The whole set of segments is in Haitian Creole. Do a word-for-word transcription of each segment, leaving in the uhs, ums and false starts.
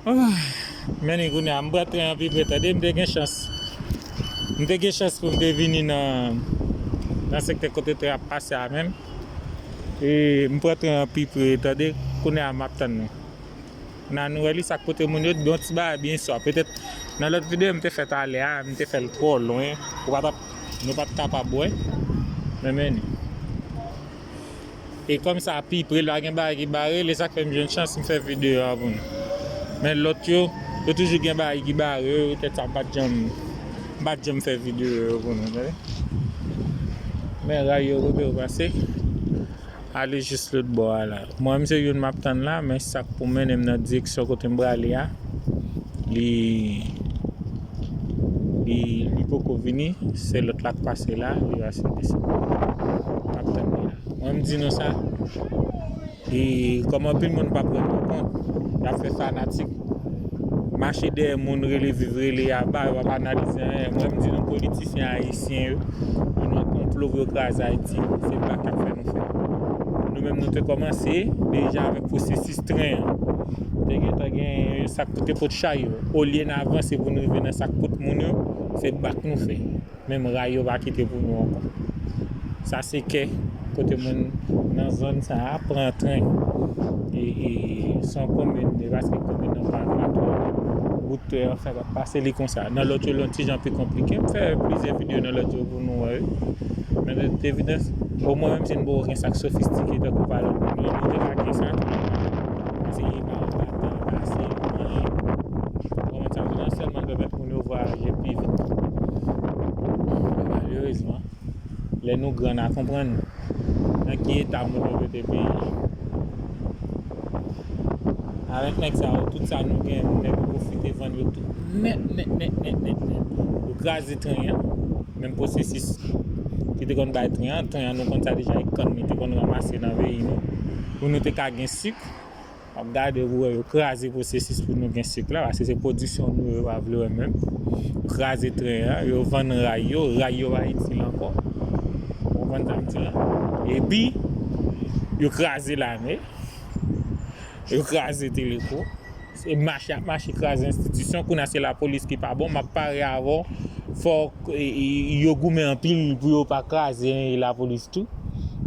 Men ni kounye a, m pran tren an pi pre, tande, m te gen chans. M te gen chans pou m te vini nan, nan sektè kote tren ap pase a menm. E m pran tren an pi pre, tande, kounye a m ap tann nou. Nan nou wè li, sa k pote moun yo, yon ti bagay byen swa. Petèt nan lòt videyo m te fè talè a, m te fè l twò lwen. Ou pa t ap, nou pa t kapab wè. Men men ni. E kòm sa pi pre, l pa gen bagay ki bare l, e sa k fè m jwenn chans m fè videyo a pou nou. Men lòt yo, yo toujou gen bagay ki bare yo, petèt sa m pa t janm, m pa t janm fè videyo yo pou nou, tande. Men ray yo, kote yo pase, ale jis lòt bò a la. Mwen menm se youn m ap tann la, men sa k pou mennen m nan direksyon kote m prale a, li, li, li poko vini, se lòt la k pase la, li pase desann. M ap tann li la. Mwen m di nou sa, e kòm anpil moun p ap rann yo kont, y ap fè fanatik, mache dèyè moun, rele viv, rele aba, yo p ap analize anyen. Mwen m di nou politisyen ayisyen yo, yo nan konplo pou yo kraze Ayiti, se bak y ap fè nou fè. Nou menm nou te kòmanse deja avèk pwosesis tren an. Te gentan gen sa k te pot chay yo. Olye n avanse pou n rive nan sa k pot moun yo, se bak nou fè. Menm ray yo pa kite pou nou ankò. Sa se kè kote moun nan zòn sa a pran tren. E, e se yon komin, e paske komin nan pa, pa twò. Wout tren an fèt ap pase li konsa. Nan lòt yo, l yon ti jan pi konplike. M fè plizyè videyo nan lòt yo pou nou wè yo. Men de, de evidans, omwen menm si n poko gen sa k sofistike tankou pa lòt moun yo, nou te ka gen sa tou. Paske pa, pa tan pase, anyen. Kòman sa, nou sèlman pèmèt moun yo vwayaje pi vit. Men malerezman, lè nou gran, n a konprann nan ki eta moun yo mete peyi a. Avèk nèg sa yo, tout sa nou gen, nèg yo pwofite vann yo tout nèt, nèt, nèt, nèt, nèt, nèt. Yo kraze tren an, menm pwosesis ki te konn bay tren an, tren an nou konn sa deja, e kann li te konn ranmase nan peyi nou, pou nou te ka gen sik. W ap gade pou wè yo kraze pwosesis pou nou gen sik la, paske se pwodiksyon nou yo pa vle wè menm. Yo kraze tren an, yo vann ray yo, ray yo pa itil ankò. Ou konprann sa m di la? Epi, yo kraze lame, yo kraze Teleco. Se mache ap mache kraze enstitisyon, kounye a se lapolis ki pa bon, m ap pare avè w, fòk e, e, yo goumen anpil pou yo pa kraze lapolis tou.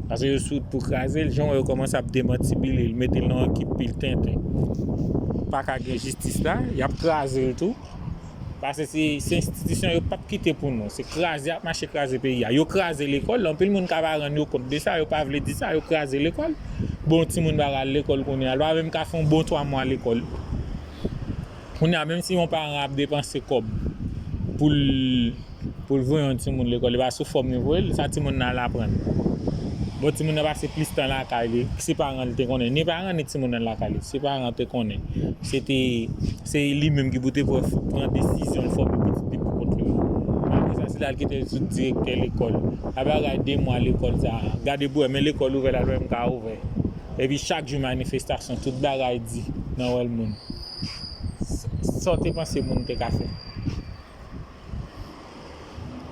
Paske yo sou wout pou kraze l, jan w wè yo kòmanse ap demantibile l, mete l nan yon ekip pil tenten. Pa ka gen jistis la, y ap kraze l tou. Paske se, se enstitisyon yo p ap kite pou nou. Se kraze y ap mache kraze peyi a. Yo kraze lekòl, anpil moun ka pa rann yo kont de sa, yo pa vle di sa, yo kraze lekòl. Bon, timoun pa ka al lekòl kounye a, l pa menm ka fè yon bon twa mwa lekòl. Kounye a, menm si yon paran ap depanse kòb pou l, pou l voye yon timoun lekòl, e pa sou fòm li voye l, sa timoun nan al aprann? Bon, timoun nan pase plis tan lakay li, se paran l te konnen. Ni paran, ni timoun nan lakay li, se paran te konnen. Se te, se li menm ki pou te pran, pran desizyon l fòme pitit li pou kont li. Apre sa, se la l kite l sou direktè lekòl. Apre bagay de mwa lekòl sa a, gade pou wè, men lekòl ouvè la, l menm ka ouvè. Epi chak jou manifestasyon, tout bagay di nan wèl moun. Sa w te panse moun te ka fè?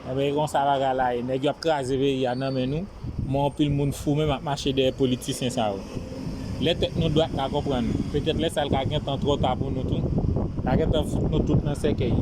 Enben, e konsa bagay la ye. Nèg yo ap kraze peyi a nan men nou. Men anpil moun fou menm ap mache dèyè politisyen sa yo. Lè tèt nou dwat la konprann, petèt lè sa l ka gentan twò ta pou nou tou. L ka gentan fout nou tout nan sèkèy.